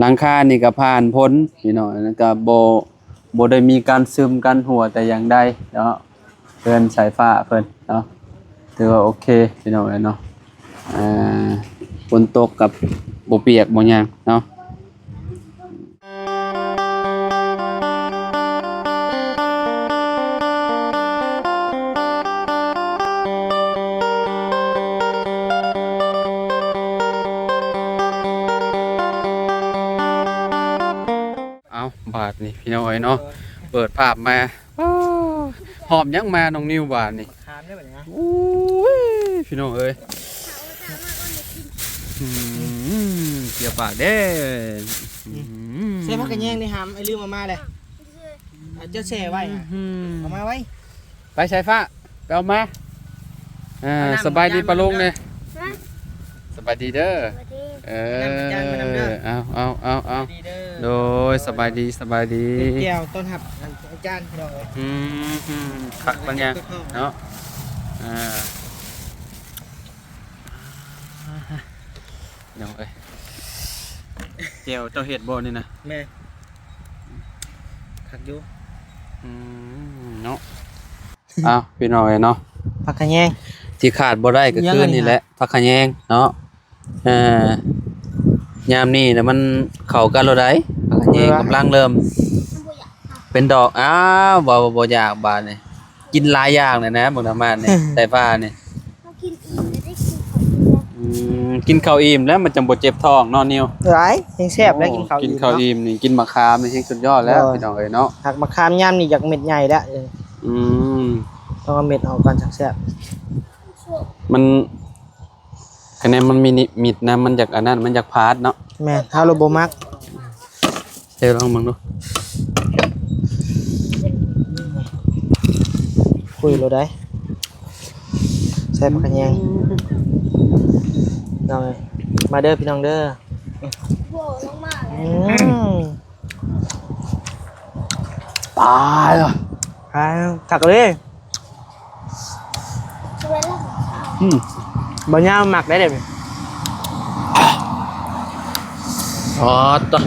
ຫຼັງຄານີ້ກໍຜ່ານຝົນພີ່ນ້ອງ ແລ້ວກໍບໍ່ ບໍ່ໄດ້ມີການຊຶມການຮົ່ວແຕ່ຢ່າງໃດເນາະ. ເຮືອນສາຍຟ້າເພິ່ນເນາະ ຖືວ່າໂອເຄພີ່ນ້ອງເອີຍເນາະ. ອ່າ ຝົນຕົກກັບບໍ່ປຽກບໍ່ຫຍັງເນາະ. ເອົາ ບາດນີ້ພີ່ນ້ອງເອີຍເນາະ ເປີດພາບມາ ອ້າ ຫອບຫຍັງມານ້ອງນິວບາດນີ້? ຂາມໄດ້ບັດນີ້ນະ. ໂອ້ຍ ພີ່ນ້ອງເອີຍ ອືມ ເກຍປາກເດ້. ອືມ ໃສ່ຜັກກະແຍງນີ້ຫາມ ອ້າຍລືມເອົາມາເດ້. ອາ ເຈົ້າແຊ່ໄວ້ ອືມ ເອົາມາໄວ້. ໄປສາຍຟ້າ ໄປເອົາມາ. ອ່າ ເອົານ້ຳ ສະບາຍດີ ຈານ ປາລຸງເດ້. ຮະ? ສະບາຍດີເດີ. ສະບາຍດີ. ເອີ ນ້ຳຈານມານຳເດີ. ເອົາ ເອົາ ເອົາ ເອົາ ສະບາຍດີເດີ. ໂດຍ ສະບາຍດີ ສະບາຍດີ. ເປັນແຈ່ວຕ້ອນຮັບອາຈານພີ່ນ້ອງເອີຍ. ອືມ ຄັກປານຫຍັງເນາະ. ອ່າ ພີ່ນ້ອງເອີຍ ແຈ່ວເຈົ້າເຮັດບໍ່ນີ້ນະ? ແມ່ນ ຄັກຢູ່. ອືມ ເນາະ. ເອົາ ພີ່ນ້ອງເອີຍເນາະ ຜັກຂະແຍງ ທີ່ຂາດບໍ່ໄດ້ກໍຄືນີ້ແຫຼະ ຜັກຂະແຍງເນາະ. ເອີ ຍາມນີ້ນະມັນເຂົ້າກັນແລ້ວໃດ໋ ຜັກຂະແຍງກຳລັງເລີ່ມເປັນດອກ. ອ້າວ ບໍ່ ບໍ່ຢາກບາດນີ້ ກິນຫຼາຍຢ່າງແລ້ວນະ ບັກນ້ຳມັນນີ້ ສາຍຟ້ານີ້. ເຮົາກິນອີ່ມແລ້ວໄດ້ກິນເຂົ້າອີ່ມແລ້ວ. ອືມ ກິນເຂົ້າອີ່ມແລ້ວມັນຈັ່ງບໍ່ເຈັບທ້ອງເນາະ ນິວ. ຫຼາຍ ແຮງແຊບແລ້ວ ໂອ້ ກິນເຂົ້າອີ່ມ ກິນເຂົ້າອີ່ມນີ້ ກິນໝາກຂາມນີ້ແຮງສຸດຍອດແລ້ວ ໂດຍ ພີ່ນ້ອງເອີຍເນາະ. ໝາກຂາມຍາມນີ້ຢາກເມັດໃຫຍ່ແລ້ວ. ອືມ ຕ້ອງເອົາເມັດອອກກ່ອນຈັ່ງແຊບ. ມັນ ຄະແນນມັນມີນິມິດນະ ມັນຢາກອັນນັ້ນ ມັນຢາກພາດເນາະ. ແມ່ນ ເຮົາລະບໍ່ມັກ. ເທລອງເບິ່ງດູ. ຄຸຍໂລດໄດ໋ ໃສ່ຜັກຂະແຍງ. ເອົາເລີຍ ມາເດີພີ່ນ້ອງເດີ. ອືມ ຕາຍລະ ຕາຍ ຄັກເລີຍ. ອືມ ບໍ່ຍາວມັກໄດ້ເດ. ອໍ ຕະ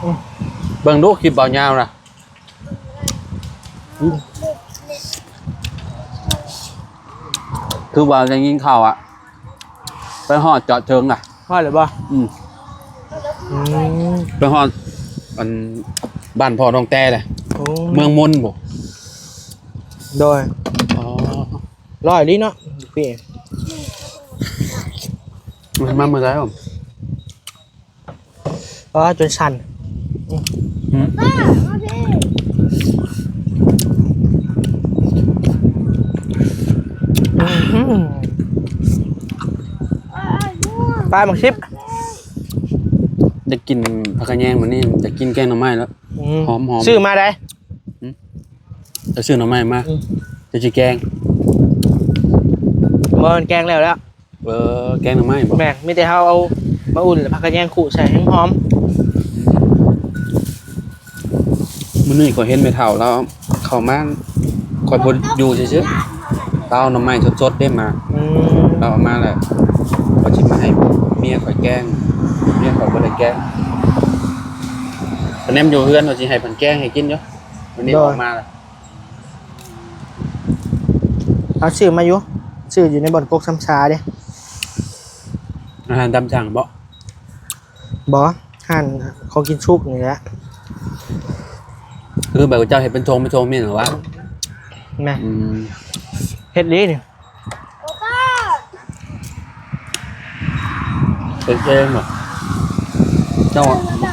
ອືມ ເບິ່ງດູຄລິບບ່າວຍາວນະ. ອືມ ຄືວ່າໄດ້ຍິນຂ່າວອະ ໄປຮອດຈອດເຖິງນະ. ຮອດແລ້ວບໍ່? ອືມ ອືມ ໄປຮອດອັນບ້ານພໍ່ນ້ອງແຕ້ແຫຼະ. ໂອ້ ເມືອງມົນບໍ່? ໂດຍ. ອໍ ຫຼາຍລີເນາະ ປີ ມາມື້ໃດ? ອໍ ຈົນສັ່ນ. ອືມ ອືມ ປາໝາກສິບ ໄດ້ກິນຜັກຂະແຍງມື້ນີ້ ຢາກກິນແກງໜໍ່ໄມ້ແລ້ວ. ອືມ ຫອມໆ ຊື້ມາໃດ? ຫືມ ໄປຊື້ໜໍ່ໄມ້ມາ. ອືມ ຈະຊິແກງ ບໍ່ ມັນແກງແລ້ວແຫຼະ. ເອີ ແກງໜໍ່ໄມ້ບໍ? ແມ່ນ ມີແຕ່ເຮົາເອົາມາອຸ່ນ ແລ້ວຜັກຂະແຍງຄຸໃສ່ໃຫ້ຫອມ. ມື້ນີ້ຂ້ອຍເຫັນແມ່ເຖົ້າລາວເຂົ້າມາ ຂ້ອຍບໍ່ຢູ່ຊື່ໆ ລາວເອົາໜໍ່ໄມ້ສົດໆເດ້ມາ. ອືມ ລາວເອົາມາແລ້ວ ຂ້ອຍຊິມາໃຫ້ເມຍຂ້ອຍແກງ ເມຍຂ້ອຍບໍ່ໄດ້ແກງ. ກະແນມຢູ່ເຮືອນວ່າຊິໃຫ້ເພິ່ນແກງໃຫ້ກິນຢູ່ ມື້ນີ້ ໂດຍ ອອກມາແລ້ວ. ເຮົາຊື້ມາຢູ່ ຊື້ຢູ່ໃນບ່ອນກົກຊຳຊາເດ້. ອາຫານຕາມສັ່ງບໍ? ບໍ່ ຮ້ານຂອງກິນສຸກນີ້ແຫຼະ. ຄືແບບເຈົ້າເຮັດເປັນຖົງເປັນຖົງແມ່ນຫວາ? ແມ່ນ. ອືມ ເຮັດດີນີ້ ເຮັດເອງບໍ? ເຈົ້າ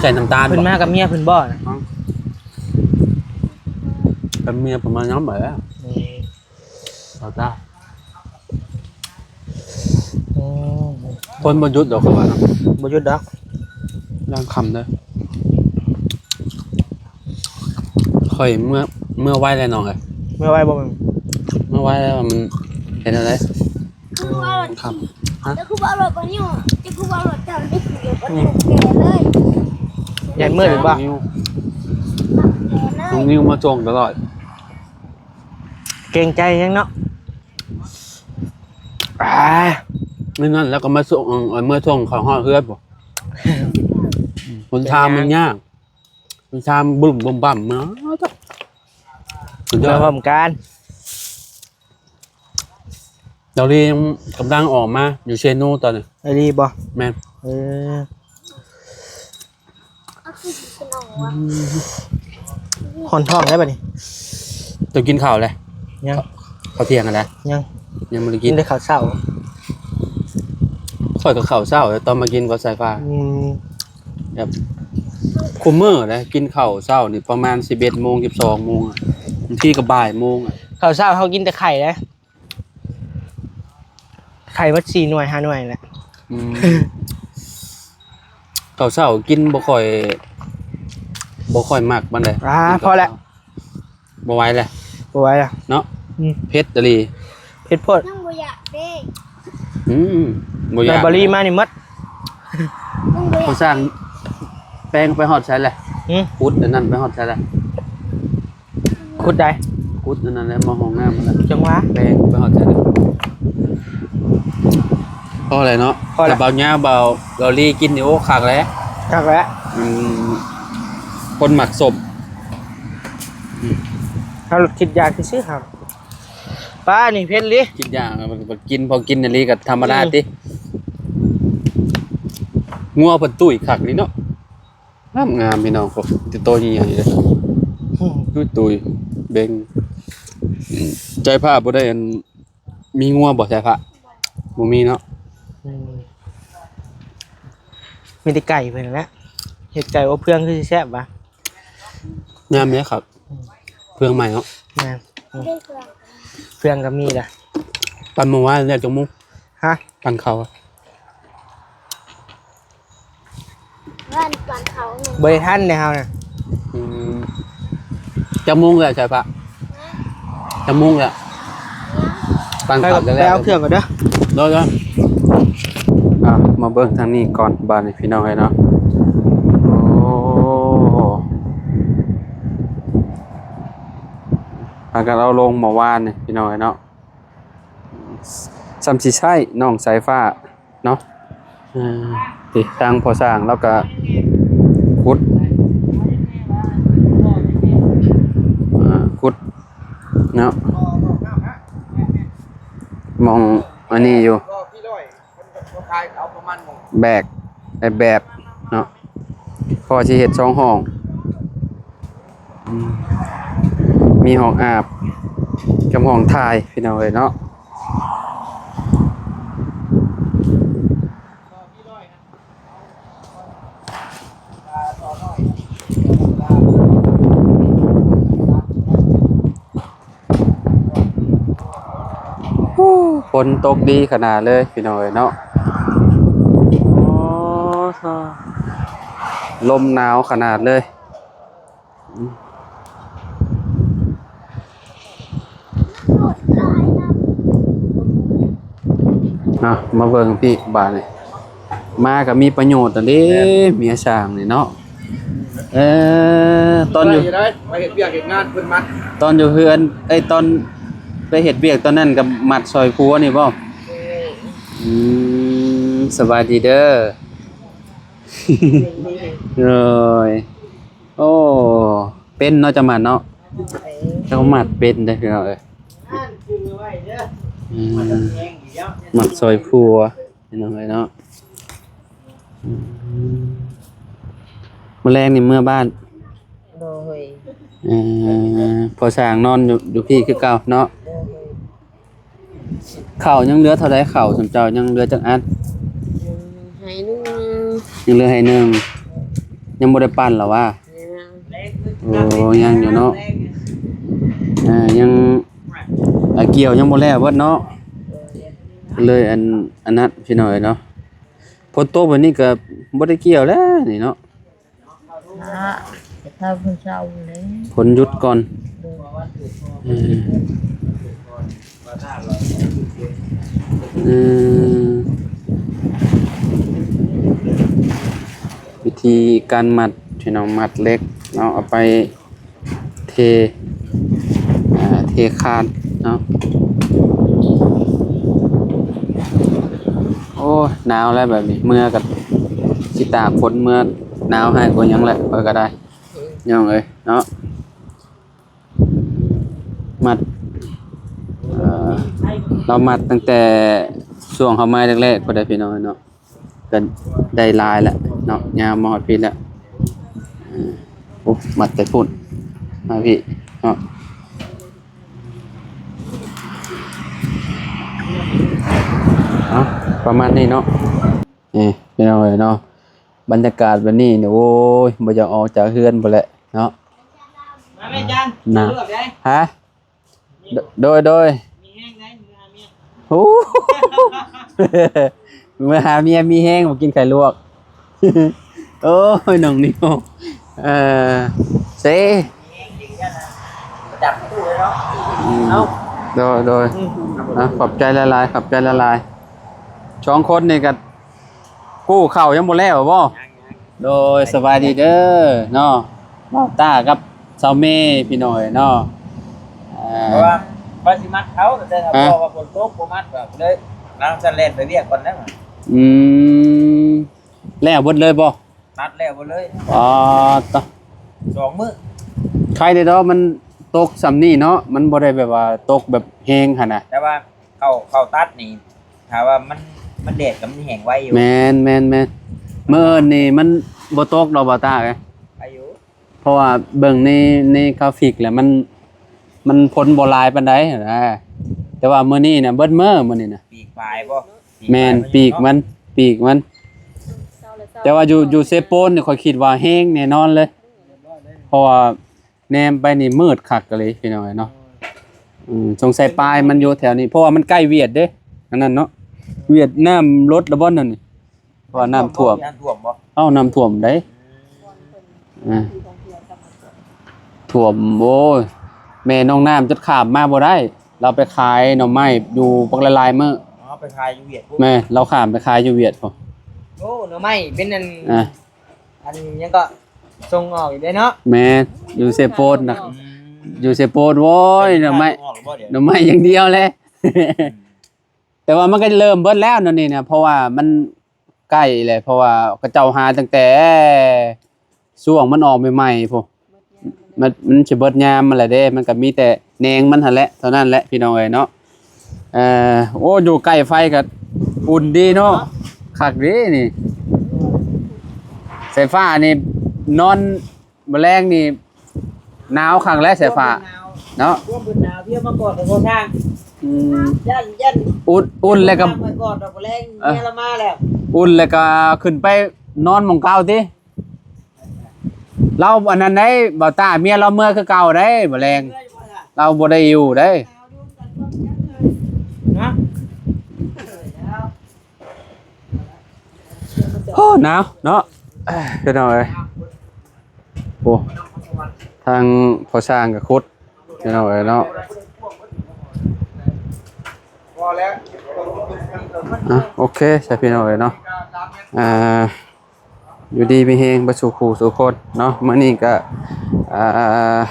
ໃສ່ນ້ຳຕານ ເພິ່ນມາກັບເມຍເພິ່ນບໍ? ກັບເມຍເພິ່ນມານຳແຫຼະ. ອືມ ເອົາຈ້າ. ອືມ ຄົນບໍ່ຢຸດດອກ ຂ້ອຍວ່າເນາະ ບໍ່ຢຸດດອກ. ຍ່າງຄ່ຳເດີ ຂ້ອຍເມືອ ເມືອໄວແລ້ວນ້ອງເອີຍ. ເມືອໄວບໍ່? ເມືອໄວແລ້ວມັນເປັນແນວໃດ? ຄ່ຳ. ຮະ? ເຈົ້າຄືບໍ່ເອົາລົດໄປຢູ່? ເຈົ້າຄືບໍ່ເອົາລົດເຈົ້າໄປຢູ່? ອືມ ຢ້ານມືດບໍ່? ນ້ອງນິວ ນ້ອງນິວມາສົ່ງຕະຫຼອດ. ເກງໃຈຫຍັງເນາະ. ອ່າ ມື້ນັ້ນແລ້ວກໍມາສົ່ງ ເອີ ເມືອສົ່ງເຂົ້າຮອດເຮືອນພຸ້ນ. ຫົນທາງມັນຍາກ ຫົນທາງບຸ້ມໆໆ ເນາະ ສຸດຍອດ ເມືອພ້ອມກັນ. ດາວລີກຳລັງອອກມາຢູ່ເຊໂນຕອນນີ້. ດາວລີບໍ່? ແມ່ນ. ເອີ ຮ້ອນທ້ອງແລ້ວບັດນີ້. ເຈົ້າກິນເຂົ້າແລ້ວ? ຍັງ. ເຂົ້າທ່ຽງຫັ້ນນະ? ຍັງ ຍັງບໍ່ໄດ້ກິນ. ກິນແຕ່ເຂົ້າເຊົ້າ. ຂ້ອຍກໍເຂົ້າເຊົ້າ ແຕ່ຕອນມາກິນກໍສາຍຟ້າ. ອືມ ແບບ ຄຸມມື້ນະ ກິນເຂົ້າເຊົ້ານີ້ປະມານສິບເອັດໂມງ ສິບສອງໂມງອະ. ບາງທີກໍບ່າຍໂມງອະ. ເຂົ້າເຊົ້າເຮົາກິນແຕ່ໄຂ່ເດ້. ໄຂ່ໝົດສີ່ໜ່ວຍຫ້າໜ່ວຍແຫຼະ. ອືມ ເຂົ້າເຊົ້າກິນບໍ່ຄ່ອຍ ບໍ່ຄ່ອຍມັກປານໃດ. ອ່າ ກິນເຂົ້າ ພໍແລ້ວ ເຊົ້າ ບໍ່ໄຫວແຫຼະ ບໍ່ໄຫວລະເນາະ. ອືມ ເຜັດອີ່ຫຼີ ເຜັດໂພດ. ຍັງບໍ່ຢາກເດ້. ອືມ ບໍ່ຢາກ. ແລ້ວບາລີມານີ້ໝົດ. ຍັງບໍ່ຢາກ. ຜູ້ສ້າງແປງໄປຮອດໃສແຫຼະ? ຫື? ຂຸດອັນນັ້ນໄປຮອດໃສແຫຼະ? ຂຸດໃດ? ຂຸດອັນນັ້ນແຫຼະ ມາຫ້ອງນ້ຳຫັ້ນແຫຼະ. ຈັ່ງຫວະ ແປງໄປຮອດໃສແຫຼະ? ພໍແລ້ວເນາະ. ພໍແລ້ວ. ແຕ່ເບົາຍາວ ເບົາ ເບົາລີກິນນີ້ ໂອ້ ຄັກແຫຼະ ຄັກແຫຼະ. ອືມ ຄົນມັກສົ້ມ. ເຮົາຄິດຢາກຊື່ໆ ເຮົາ ປ້ານີ້ເຜັດອີ່ຫຼີ ຄິດຢາກ. ກິນ ພໍກິນອີ່ຫຼີກໍທຳມະດາ ອືມ ຕິ. ງົວເພິ່ນຕຸ້ຍຄັກນີ້ເນາະ. ງາມໆ ພີ່ນ້ອງ ໂອ້ ມີແຕ່ໂຕໃຫຍ່ໆ ເດ້. ຕຸ້ຍໆ ເບັງ. ໃຈພ້າບໍ່ໄດ້ອັນ ມີງົວບໍ່ໃຈພ້າ? ບໍ່ມີເນາະ. ອືມ ມີແຕ່ໄກ່ເພິ່ນແຫຼະ. ເຮັດໄກ່ອົບເຟືອງຄືຊິແຊບຫວາ? ງາມເດ້ຄັບ. ອືມ ເຟືອງໃໝ່ເນາະ. ແມ່ນ. ອືມ ເຟືອງກໍມີລະ. ປັ່ນມື້ວານແລ້ວຈັກໂມງ? ຮະ? ປັ່ນເຂົ້າ ບ້ານປານເຂົາ ບໍ່ໄດ້ທັນເດ້ເຮົານະ. ອືມ ຈັກໂມງແລ້ວສາຍຟ້າ? ຈັກໂມງແລ້ວ? ປານເຂົາ ໄປເອົາເຄື່ອງກ່ອນເດີ. ໂດຍໆ. ອ່າ ມາເບິ່ງທາງນີ້ກ່ອນບາດນີ້ ພີ່ນ້ອງເອີຍເນາະ. ໂອ້ ພາກັນເອົາລົງເມື່ອວານນີ້ ພີ່ນ້ອງເອີຍເນາະ. ສ່ຳຊິໃຊ້ນ້ອງສາຍຟ້າເນາະ. ອ່າ ນີ້ທາງພໍ່ຊ່າງລາວກະຂຸດ ອ່າ ຂຸດເນາະ ໝ່ອງອັນນີ້ຢູ່ ແບກ ໄອ້ແບກເນາະ. ພໍຊິເຮັດສອງຫ້ອງ ອືມ ມີຫ້ອງອາບກັບຫ້ອງຖ່າຍ ພີ່ນ້ອງເອີຍເນາະ. ໂອ້ ຝົນຕົກດີຂະໜາດເລີຍ ພີ່ນ້ອງເອີຍເນາະ. ໂອ້ ລົມໜາວຂະໜາດເລີຍ. ເອົາ ມາເບິ່ງພີ້ບາດນີ້ ມາກໍມີປະໂຫຍດແລ້ວເດ້. ແມ່ນ ເມຍຊ່າງນີ້ເນາະ. ເອີ ຕອນຢູ່ ໄດ້ໄປເຮັດວຽກເຮັດງານເພິ່ນມັດ ຕອນຢູ່ເຮືອນ ເອີຍ ຕອນໄປເຮັດວຽກຕອນນັ້ນກໍມັດຊ່ອຍຜົວນີ້ບໍ່? ເອີ ອືມ ສະບາຍດີເດີ. ໂດຍ. ໂອ້ ເປັນເນາະ ເຈົ້າມັດເນາະ. ເຈົ້າມັດເປັນເດ້ ພີ່ນ້ອງເອີຍ. ອືມ ມັດຊ່ອຍຜົວ ພີ່ນ້ອງເອີຍເນາະ. ອືມ ມື້ແລງນີ້ເມືອບ້ານ. ໂດຍ. ເອີ ພໍ່ຊ່າງນອນຢູ່ ຢູ່ພີ້ຄືເກົ່າເນາະ. ໂດຍ. ເຂົ້າຍັງເຫຼືອເທົ່າໃດ? ເຂົ້າຊຸມເຈົ້າຍັງເຫຼືອຈັກອັນ? ໄຮ່ໜຶ່ງ ຍັງເຫຼືອໄຮ່ໜຶ່ງ ຍັງບໍ່ໄດ້ປັ່ນລະຫວາ? ຍັງ. ໂອ້ ຍັງຢູ່ເນາະ. ອ່າ ຍັງ ອ່າ ກ່ຽວຍັງບໍ່ແລ້ວເບິດເນາະ. ເລີຍອັນ ອັນນັ້ນ ພີ່ນ້ອງເອີຍເນາະ. ຝົນຕົກແບບນີ້ກໍບໍ່ໄດ້ກ່ຽວແລ້ວນີ້ເນາະ. ອ່າ ແຕ່ຖ້າເພິ່ນເຊົາແລ້ວ ຝົນຢຸດກ່ອນ. ເອີ ເອີ ວິທີການມັດ ພີ່ນ້ອງ ມັດເຫຼັກເນາະ ເອົາໄປ ເທ ອ່າ ເທຄານເນາະ. ໂອ້ຍ ໜາວແລ້ວແບບນີ້ ເມືອກໍຊິຕາກຝົນ ເມືອໜາວຮ້າຍກວ່າຫຍັງແຫຼະ ຂ້ອຍກໍໄດ້ ນ້ອງເອີຍເນາະ. ມັດ ເອີ ລາວມັດຕັ້ງແຕ່ຊ່ວງເຮົາມາແລກໆ ພຸ້ນເດ້ ພີ່ນ້ອງເນາະ. ກໍໄດ້ຫຼາຍແລ້ວເນາະ ຍາວມາຮອດພີ້ແລ້ວ. ເອີ ໂອ້ ມັດແຕ່ພຸ້ນມາພີ້ເນາະ. ເອົາ ປະມານນີ້ເນາະ. ນີ້ ພີ່ນ້ອງເອີຍເນາະ ບັນຍາກາດແບບນີ້ນີ້ ໂອ້ຍ ບໍ່ຢາກອອກຈາກເຮືອນພຸ້ນແຫຼະເນາະ. ມາແມ່ຈານ ນະ ເລືອກໄດ້ ຮະ? ໂດ ໂດຍ ໂດຍ ມີແຮງໄດ໋ ມື້ຫາເມຍ ໂອ້ ມື້ຫາເມຍມີແຮງ ບໍ່ກິນໄຂ່ລວກ. ໂອ້ຍ ນ້ອງນິວ ເອີ ເຊ ຈັບຕູ້ເລີຍເນາະ. ອືມ ເອົາ ໂດຍ ໂດຍ ອືມ ອ່ະ ຂອບໃຈຫຼາຍໆ ຂອບໃຈຫຼາຍໆ. ສອງຄົນນີ້ກໍ ກູ້ເຂົ້າຍັງບໍ່ແລ້ວບໍ່? ຍັງໆ. ໂດຍ ສະບາຍດີເດີເນາະ ບ່າວຕ້າກັບສາວເມ ພີ່ນ້ອງເອີຍເນາະ. ເອີ ເພາະວ່າຂ້ອຍຊິມັດເຂົາ ແຕ່ຖ້າ ຮະ? ເພາະວ່າຝົນຕົກບໍ່ມັດ ກໍເລີຍ ລາວຊັ້ນແລ່ນໄປວຽກກ່ອນແລ້ວ. ອືມ ແລ້ວເບິດເລີຍບໍ່? ຕັດແລ້ວເບິດເລີຍ. ອໍ ຕະ ສອງມື້ ໄຄແດ່ດອກ ມັນຕົກຊ່ຳນີ້ເນາະ ມັນບໍ່ໄດ້ແບບວ່າຕົກແບບແຮງຫັ້ນນະ. ແຕ່ວ່າເຂົ້າ ເຂົ້າຕັດນີ້ ຖ້າວ່າມັນ ມັນແດດກໍມັນແຫ້ງໄວຢູ່. ແມ່ນໆໆ ມື້ອື່ນນີ້ມັນບໍ່ຕົກດອກ ບ່າວຕ້າເອີຍ ໄວຢູ່ ເພາະວ່າເບິ່ງໃນ ໃນກຣາຟິກແລ້ວ ມັນ ມັນຝົນບໍ່ຫຼາຍປານໃດຫັ້ນນະ. ແຕ່ວ່າມື້ນີ້ນະ ເບິດມື້ມື້ນີ້ນະ ປີກປາຍບໍ່? ແມ່ນ ປີກມັນ ປີກມັນ. ແຕ່ວ່າຢູ່ ຢູ່ເຊໂປນນີ້ ຂ້ອຍຄິດວ່າແຮງແນ່ນອນເລີຍ ເພາະວ່າ ແນມໄປນີ້ມືດຄັກອີ່ຫຼີ ພີ່ນ້ອງເອີຍເນາະ. ອືມ ສົງໄສປາຍມັນຢູ່ແຖວນີ້ ເພາະວ່າມັນໃກ້ຫວຽດເດ້ ອັນນັ້ນເນາະ ຫວຽດ. ນ້ຳລົດລະບໍ່ນັ້ນນີ້ ເພາະວ່ານ້ຳຖ້ວມ. ນ້ຳຖ້ວມບໍ່? ເອົ້າ ນ້ຳຖ້ວມໃດ໋. ອືມ ອ່າ ຖ້ວມ ໂອ້ຍ ແມ່ນ້ອງນ້ຳຈົນຂ້າມມາບໍ່ໄດ້ ລາວໄປຂາຍໜໍ່ໄມ້ຢູ່ບັກຫຼາຍໆມື້. ອໍ ໄປຂາຍຢູ່ຫວຽດພຸ້ນ. ແມ່ນ ລາວຂ້າມໄປຂາຍຢູ່ຫວຽດພຸ້ນ. ໂອ້ ໜໍ່ໄມ້ເປັນອັນ ອ່າ ອັນຫຍັງກໍ ສົ່ງອອກອີກເດ້ເນາະ. ແມ່ນ ຢູ່ເຊໂປນນະ. ອືມ ຢູ່ເຊໂປນ ໂອ້ຍ ໜໍ່ໄມ້ ໜໍ່ໄມ້ຢ່າງດຽວແຫຼະ. ອືມ ແຕ່ວ່າມັນກໍເລີ່ມເບິດແລ້ວແນວນີ້ນະ ເພາະວ່າມັນໃກ້ແລ້ວ ເພາະວ່າເຂົາເຈົ້າຫາຕັ້ງແຕ່ຊ່ວງມັນອອກໃໝ່ໆພຸ້ນ. ມັນ ມັນຊິເບິດຍາມມັນແລ້ວເດ້ ມັນກໍມີແຕ່ແໜງມັນຫັ້ນແຫຼະ ເທົ່ານັ້ນແຫຼະ ພີ່ນ້ອງເອີຍເນາະ. ເອີ ໂອ້ ຢູ່ໃກ້ໄຟກໍອຸ່ນດີເນາະ ຄັກດີນີ້. ສາຍຟ້ານີ້ນອນມື້ແລງນີ້ໜາວຄັກແຫຼະ ສາຍຟ້າເນາະ. ພວກເພິ່ນໜາວ ພຽວມາກອດກັບພໍ່ຊ່າງ. ອືມ ຢ້ານ ຢ້ານ ອຸ່ນ ອຸ່ນແລ້ວກໍ ມາກອດດອກ ມື້ແລງ ເອີ ເມຍລາວມາແລ້ວ ອຸ່ນແລ້ວກໍຂຶ້ນໄປນອນໝ່ອງເກົ່າຕິ. ລາວອັນນັ້ນໄດ໋ ບ່າວຕ້າ ເມຍລາວເມືອຄືເກົ່າໄດ໋ ບໍ່ແລງ ລາວບໍ່ໄດ້ຢູ່ໄດ໋. ໂອ້ ໜາວເນາະ ພີ່ນ້ອງເອີຍ. ໂອ້ ທາງພໍ່ຊ່າງກໍຂຸດ ພີ່ນ້ອງເອີຍເນາະ. ອ່ະ ໂອເຄ ໃຊ່ພີ່ນ້ອງເອີຍເນາະ ອ່າ ຢູ່ດີມີແຮງເບິດສູ່ຄູ່ສູ່ຄົນເນາະ. ມື້ນີ້ກໍ ອ່າ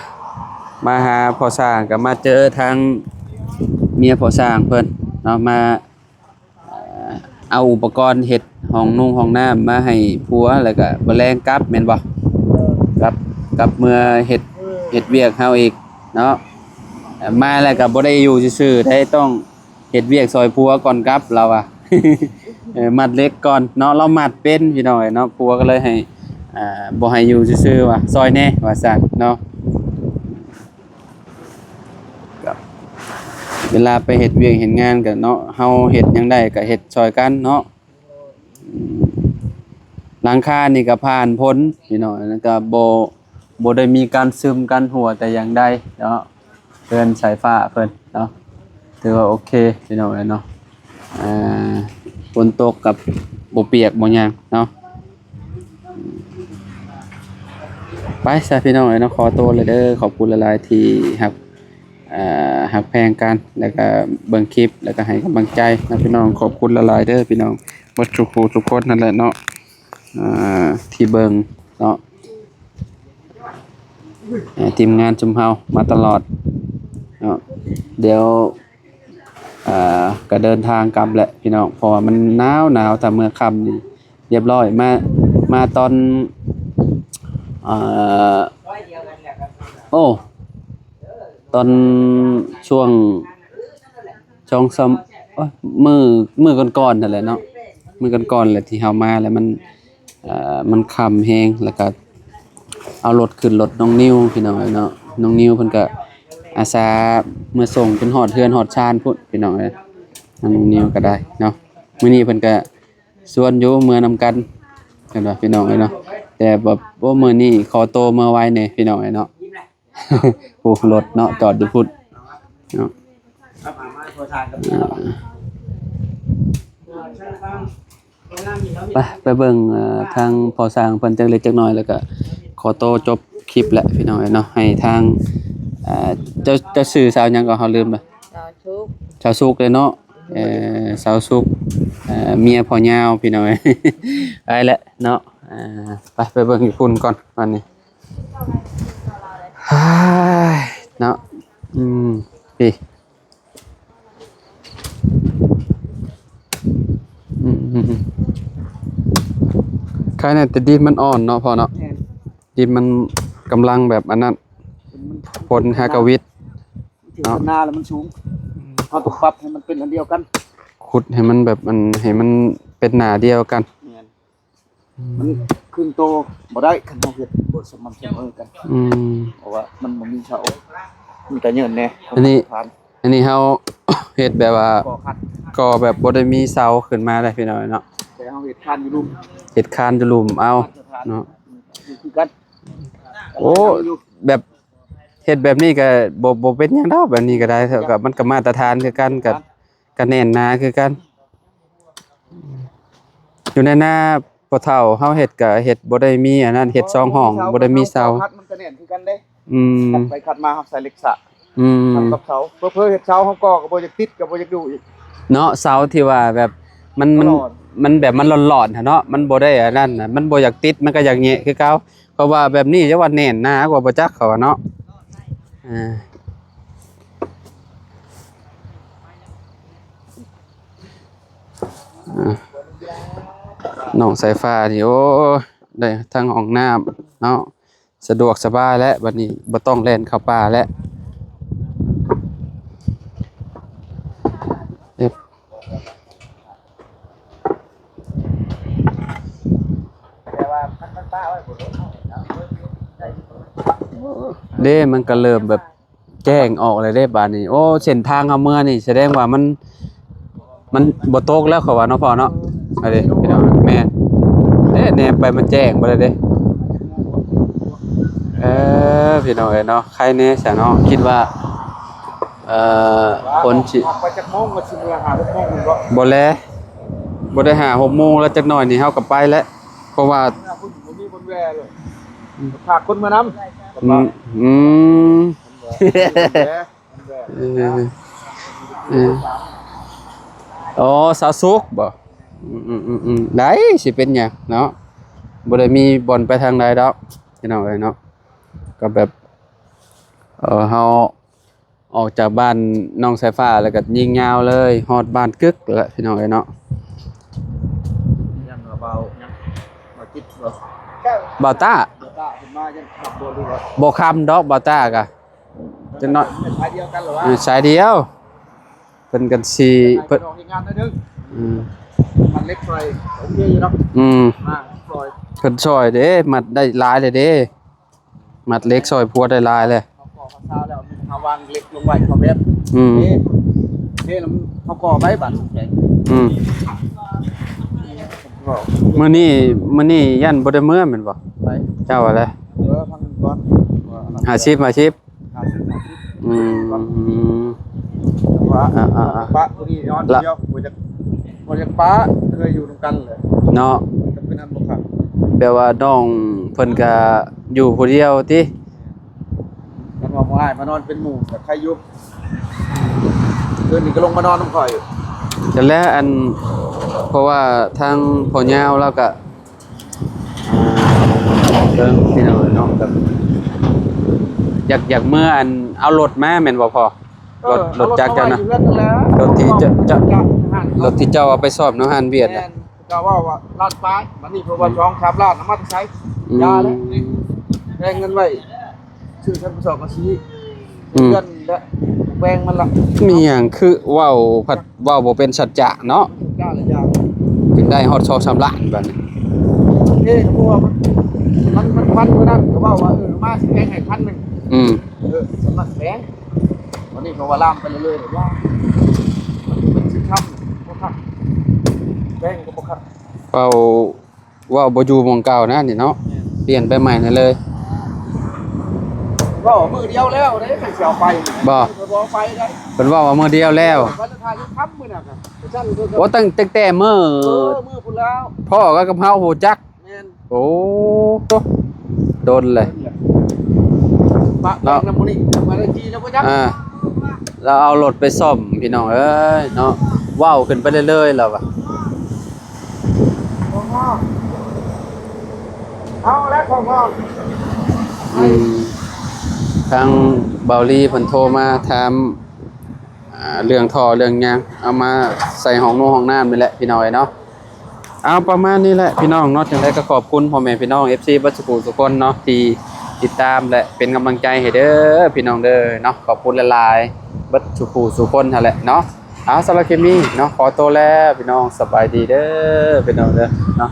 ມາຫາພໍ່ຊ່າງ ກໍມາເຈີທາງເມຍພໍ່ຊ່າງເພິ່ນເນາະ ມາ ເອົາອຸປະກອນເຮັດຫ້ອງນຸ່ງຫ້ອງນ້ຳມາໃຫ້ຜົວ ແລ້ວກໍມື້ແລງກັບແມ່ນບໍ່? ກັບ ກັບເມືອເຮັດ ເຮັດວຽກເຮົາອີກເນາະ. ມາແລ້ວກໍບໍ່ໄດ້ຢູ່ຊື່ໆໄດ໋ ຕ້ອງເຮັດວຽກຊ່ອຍຜົວກ່ອນກັບ ລາວວ່າ. ເອີ ມັດເຫຼັກກ່ອນເນາະ ລາວມັດເປັນ ພີ່ນ້ອງເອີຍເນາະ. ຜົວກໍເລີຍໃຫ້ ອ່າ ບໍ່ໃຫ້ຢູ່ຊື່ໆວ່າ ຊ່ອຍແດ່ວ່າຊັ້ນເນາະ. ກໍເວລາໄປເຮັດວຽກເຮັດງານກໍເນາະ ເຮົາເຮັດຫຍັງໄດ້ກໍເຮັດຊ່ອຍກັນເນາະ. ອືມ ຫຼັງຄານີ້ກໍຜ່ານພົ້ນພີ່ນ້ອງ ແລ້ວກໍບໍ່ ບໍ່ໄດ້ມີການຊຶມກັນຮົ່ວແຕ່ຢ່າງໃດເນາະ. ເຮືອນສາຍຟ້າເພິ່ນເນາະ ຖືວ່າໂອເຄພີ່ນ້ອງເອີຍເນາະ. ອ່າ ຝົນຕົກກັບບໍ່ປຽກບໍ່ຫຍັງເນາະ. ໄປຊະພີ່ນ້ອງເອີຍເນາະ ຂໍໂຕແລ້ວເດີ. ຂອບຄຸນຫຼາຍໆທີ່ຮັກ ອ່າ ຮັກແພງກັນ ແລ້ວກໍເບິ່ງຄລິບ ແລ້ວກໍໃຫ້ກຳລັງໃຈນະພີ່ນ້ອງ. ຂອບຄຸນຫຼາຍໆເດີພີ່ນ້ອງ ເບິດທຸກຜູ້ທຸກຄົນນັ້ນແຫຼະເນາະ ອ່າ ທີ່ເບິ່ງເນາະ. ໃຫ້ທີມງານຊຸມເຮົາມາຕະຫຼອດເນາະ. ດຽວ ອ່າ ກະເດີນທາງກັບແຫຼະພີ່ນ້ອງ ເພາະວ່າມັນໜາວໆ ຖ້າເມື່ອຄ່ຳນີ້ຮຽບຮ້ອຍ ມາ ມາຕອນ ອ່າ ໂອ້ ຕອນຊ່ວງ ສອງສາມ ໂອ້ຍ ມື້ ມື້ກ່ອນໆ ນັ້ນແຫຼະເນາະ ມື້ກ່ອນໆ ແຫຼະທີ່ເຮົາມາແລ້ວມັນ ເອີ ມັນຄ່ຳແຮງ ແລ້ວກະເອົາລົດຂຶ້ນລົດນ້ອງນິວພີ່ນ້ອງເອີຍເນາະ ນ້ອງນິວເພິ່ນກະອາສາເມືອສົ່ງຈົນຮອດເຮືອນຮອດຊານພຸ້ນພີ່ນ້ອງເອີຍ ນ້ອງນິວກະໄດ້ເນາະ ມື້ນີ້ເພິ່ນກະຊວນຢູ່ເມືອນຳກັນ ເຫັນບໍ່ພີ່ນ້ອງເອີຍເນາະ ແຕ່ແບບ ໂອ້ ມື້ນີ້ຂໍໂຕເມືອໄວແດ່ພີ່ນ້ອງເອີຍເນາະ. ໂອ້ ລົດເນາະ ຈອດຢູ່ພຸ້ນເນາະ ອ່າ ໄປ ໄປເບິ່ງ ເອີ ທາງພໍ່ຊ່າງເພິ່ນຈັກເລັກຈັກນ້ອຍ ແລ້ວກະຂໍໂຕຈົບຄລິບແຫຼະພີ່ນ້ອງເອີຍເນາະ ໃຫ້ທາງ ເອີ ເຈົ້າ ເຈົ້າຊື່ສາວຫຍັງກໍ ເຮົາລືມລະ ສາວສຸກ ສາວສຸກເດ້ເນາະ ເອີ ສາວສຸກ ເອີ ເມຍພໍ່ຍາວພີ່ນ້ອງເອີຍ ໄປແຫຼະເນາະ ອ່າ ໄປ ໄປເບິ່ງຢູ່ພຸ້ນກ່ອນ ບາດນີ້ ເນາະ ອືມ ພີ້ ອືມ ຄາຍແນ່ແຕ່ດິນມັນອ່ອນເນາະພໍ່ເນາະ ແມ່ນ ດິນມັນກຳລັງແບບອັນນັ້ນ ຝົນຫາກະວິດ ເນາະ ນາແລ້ວມັນສູງ ເຮົາຕ້ອງປັບໃຫ້ມັນເປັນອັນດຽວກັນ ຂຸດໃຫ້ມັນແບບ ອັນ ໃຫ້ມັນເປັນໜ້າດຽວກັນ ແມ່ນ ມັນຄຶ່ງໂຕບໍ່ໄດ້ ຄັນເຮົາເຮັດບໍ່ສະໝ່ຳສະເໝີກັນ ອືມ ເພາະວ່າມັນບໍ່ມີເສົາ ມັນກະເຍີ້ນແດ່ ອັນນີ້ ອັນນີ້ເຮົາເຮັດແບບວ່າ ກໍ່ແບບບໍ່ໄດ້ມີເສົາຂຶ້ນມາເດ້ພີ່ນ້ອງເນາະ ແຕ່ເຮົາເຮັດຄານຢູ່ລຸ່ມ ເຮັດຄານຢູ່ລຸ່ມເອົາເນາະ ຄືກັນ ໂອ້ ແບບເຮັດແບບນີ້ກະບໍ່ ບໍ່ເປັນຫຍັງດອກ ແບບນີ້ກະໄດ້ ກະມັນກະມາດຕະຖານຄືກັນ ກະ ກະແໜ້ນໜາຄືກັນ ຢູ່ໃນນາພໍ່ເຖົ້າເຮົາເຮັດກະເຮັດບໍ່ໄດ້ມີອັນນັ້ນ ເຮັດສອງຫ້ອງ ບໍ່ໄດ້ມີເສົາ ມັນກະແໜ້ນຄືກັນເດ້ ອືມ ຂັດໄປຂັດມາເຮົາໃສ່ເຫຼັກສະ ອືມ ຂັດກັບເສົາ ເຜີໆເຮັດເສົາເຮົາກໍ່ກະບໍ່ຢາກຕິດ ກະບໍ່ຢາກດູອີກເນາະ ເສົາທີ່ວ່າແບບ ມັນ ມັນ ມັນແບບມັນຫຼອນໆຫັ້ນເນາະ ມັນບໍ່ໄດ້ອັນນັ້ນນະ ມັນບໍ່ຢາກຕິດ ມັນກະຢາກແຍະຄືເກົ່າ ເພາະວ່າແບບນີ້ຈະວ່າແໜ້ນໜາກວ່າບໍ່ຈັກ ເຂົາວ່າເນາະ ເອີ ອ່າ ນ້ອງສາຍຟ້ານີ້ ໂອ້ ໄດ້ທັງຫ້ອງນ້ຳເນາະ ສະດວກສະບາຍແລ້ວ ບັດນີ້ບໍ່ຕ້ອງແລ່ນເຂົ້າປ່າແລ້ວ ເອີ ເດ້ ມັນກະເລີ່ມແບບ ແຈ້ງອອກແລ້ວເດ້ບາດນີ້ ໂອ້ ເສັ້ນທາງເຮົາເມືອນີ້ ສະແດງວ່າມັນ ມັນບໍ່ຕົກແລ້ວ ເຂົາວ່າເນາະພໍ່ເນາະ ອັນນີ້ພີ່ນ້ອງ ແມ່ນເດ້ ແນມໄປມັນແຈ້ງເບິດແລ້ວເດ້ ເອີ ພີ່ນ້ອງເອີຍເນາະ ໄຄແນ່ຊະເນາະ ຄິດວ່າ ເອີ ຄົນຊິ ອອກໄປຈັກໂມງ ວ່າຊິເມືອຫ້າຫົກໂມງແມ່ນບໍ່? ບໍ່ແລ ບໍ່ໄດ້ຫ້າຫົກໂມງແລ້ວ ຈັກໜ້ອຍນີ້ເຮົາກະໄປແລ້ວ ເພາະວ່າ ເມືອພຸ້ນບໍ່ມີບ່ອນແວ່ເລີຍ ອືມ ພາຄົນເມືອນຳ ອືມ ອືມ ເອີ ເອີ ອໍ ສາວສຸກບໍ? ອືມໆໆ ໄດ້ ຊິເປັນຫຍັງເນາະ ບໍ່ໄດ້ມີບ່ອນໄປທາງໃດດອກ ພີ່ນ້ອງເອີຍເນາະ ກະແບບ ເອີ ເຮົາອອກຈາກບ້ານນ້ອງສາຍຟ້າ ແລ້ວກະຍິງຍາວເລີຍ ຮອດບ້ານກຶກແລ້ວ ພີ່ນ້ອງເອີຍເນາະ ຍັງວ່າເບົາ ຍັງມາຕິດບໍ່? ບ່າວຕ້າ ບ່າວຕ້າເພິ່ນມາຍັງຂັບບໍ່ ຫຼືວ່າ ບໍ່ຄ່ຳດອກ ບ່າວຕ້າກະ ຈັກໜ້ອຍ ສາຍດຽວກັນ ຫຼືວ່າ ເອີ ສາຍດຽວ ເພິ່ນກັນຊິ ເພິ່ນ ເຮັດງານໜ້ອຍໜຶ່ງ ອືມ ມັດເຫຼັກຊ່ອຍ ໂອເຄຢູ່ເນາະ ອືມ ມາຊ່ອຍ ເພິ່ນຊ່ອຍເດ້ ມັດໄດ້ຫຼາຍເລີຍເດ້ ມັດເຫຼັກຊ່ອຍພົວໄດ້ຫຼາຍເລີຍ ເຮົາກໍ່ເຮົາຊາວແລ້ວ ເຮົາວາງເຫຼັກລົງໄວ້ເຂົ້າແບບ ອືມ ເດ້ ເດ້ ແລ້ວເຮົາກໍ່ໄວ້ບາດແຂງ ອືມ ມື້ນີ້ ມື້ນີ້ຢ້ານບໍ່ໄດ້ເມືອແມ່ນບໍ່? ໄປ ເຈົ້າວ່າແຫຼະ ເອີ ພັກກ່ອນ ຫ້າສິບ ຫ້າສິບ ຫ້າສິບ ຫ້າສິບ ອືມ ວ່າ ອ່າໆໆ ປະຜູ້ນີ້ນອນຜູ້ດຽວ ບໍ່ຢາກ ບໍ່ຢາກປະ ເຄີຍຢູ່ນຳກັນແຫຼະເນາະ ຈະເປັນອັນບໍ່ຄັກ ແບບວ່ານ້ອງເພິ່ນກະຢູ່ຜູ້ດຽວຕິ ຄັນວ່າບໍ່ໃຫ້ມານອນເປັນໝູ່ກະໄຄຢູ່ ຄືນນີ້ກະລົງມານອນນຳຂ້ອຍ ກະແລະ ອັນ ເພາະວ່າທາງພໍ່ຍາວລາວກະ ອ່າ ເບິ່ງພີ່ນ້ອງເນາະ ແບບ ຢາກ ຢາກເມືອ ອັນ ເອົາລົດມາແມ່ນບໍ່ພໍ່? ລົດ ລົດຈັກເຈົ້ານະ ເອົາລົດມາໄວ້ຢູ່ເຮືອນນັ້ນແຫຼະ ລົດທີ່ເຈົ້າ ເຈົ້າ ລົດທີ່ເຈົ້າເອົາໄປສ້ອມເນາະ ຮ້ານວຽດນະ. ແມ່ນ ເຂົາເວົ້າວ່າລ້ານປາຍ ບັດນີ້ເພິ່ນວ່າ ອືມ ສອງສາມລ້ານ ເອົາມາແຕ່ໃສ? ອືມ ຢ່າແຫຼະ ແບ່ງເງິນໄວ້ ຊື້ທັງກະສອບກະສີ ອືມ ເຮືອນແຫຼະ ແບ່ງມັນລະ. ມີຫຍັງຄືເວົ້າ ພັດເວົ້າບໍ່ເປັນສັດຈະເນາະ ຈ້າລະຢ່າງ ຈຶ່ງໄດ້ຮອດສອງສາມລ້ານບັດນີ້. ເອີ ເພາະວ່າມັນ ມັນ ມັນພັນມື້ນັ້ນກໍເວົ້າວ່າ ເອີ ມາຊິແບ່ງໃຫ້ພັນໜຶ່ງ ອືມ ເອີ ສຳນັກແບ່ງ ວັນນີ້ເຂົາວ່າລາມໄປເລື້ອຍໆ ວ່າມັນເປັນສິນທຳບໍ່ຄັກ ແບ່ງກໍບໍ່ຄັກ ເວົ້າ ເວົ້າບໍ່ຢູ່ໝ່ອງເກົ່ານະນີ້ເນາະ ແມ່ນ ປ່ຽນໄປໃໝ່ນັ້ນເລີຍ. ເວົ້າມື້ດຽວແລ້ວເດ້ ຄັນຊິເອົາໄປ ບໍ່ ເພິ່ນບໍ່ເອົາໄປໄດ້ ເພິ່ນເວົ້າວ່າມື້ດຽວແລ້ວ ວັນລະທ່ານຄຳມື້ນັ້ນນະ ໂອ້ ຕັ້ງ ຕັ້ງແຕ່ມື້ ເອີ ມື້ພຸ້ນແລ້ວ ພໍ່ກັບເຮົາຮູ້ຈັກ ແມ່ນ ໂອ້ ໂດນເລີຍ ໂດນເລີຍ ປະແປ້ງນຳຜູ້ນີ້ ເນາະ ມາໄດ້ທີ່ແລ້ວບໍ່ຈັກ ອ່າ ລາວເອົາລົດໄປສ້ອມ ພີ່ນ້ອງເອີຍເນາະ ເວົ້າຂຶ້ນໄປເລື້ອຍໆ ລາວວ່າ ເອົາແລ້ວຂອງງອກ ອືມ ທາງເບົາລີເພິ່ນໂທມາຖາມ ອ່າ ເລື່ອງທໍ່ເລື່ອງຫຍັງ ເອົາມາໃສ່ຫ້ອງໂນງຫ້ອງນ້ຳນີ້ແຫຼະ ພີ່ນ້ອງເອີຍເນາະ. ເອົາ ປະມານນີ້ແຫຼະພີ່ນ້ອງເນາະ ຈັ່ງໃດກໍຂອບຄຸນພໍ່ແມ່ພີ່ນ້ອງ ເອັຟຊີ ເບິດສູ່ຜູ້ສູ່ຄົນເນາະ ທີ່ຕິດຕາມ ແລະ ເປັນກຳລັງໃຈໃຫ້ເດີ ພີ່ນ້ອງເດີເນາະ ຂອບຄຸນຫຼາຍໆ ເບິດສູ່ຜູ້ສູ່ຄົນຫັ້ນແຫຼະເນາະ. ເອົາ ສຳລັບຄລິບນີ້ເນາະ ຂໍໂຕແລ້ວພີ່ນ້ອງ ສະບາຍດີເດີ ພີ່ນ້ອງເດີເນາະ.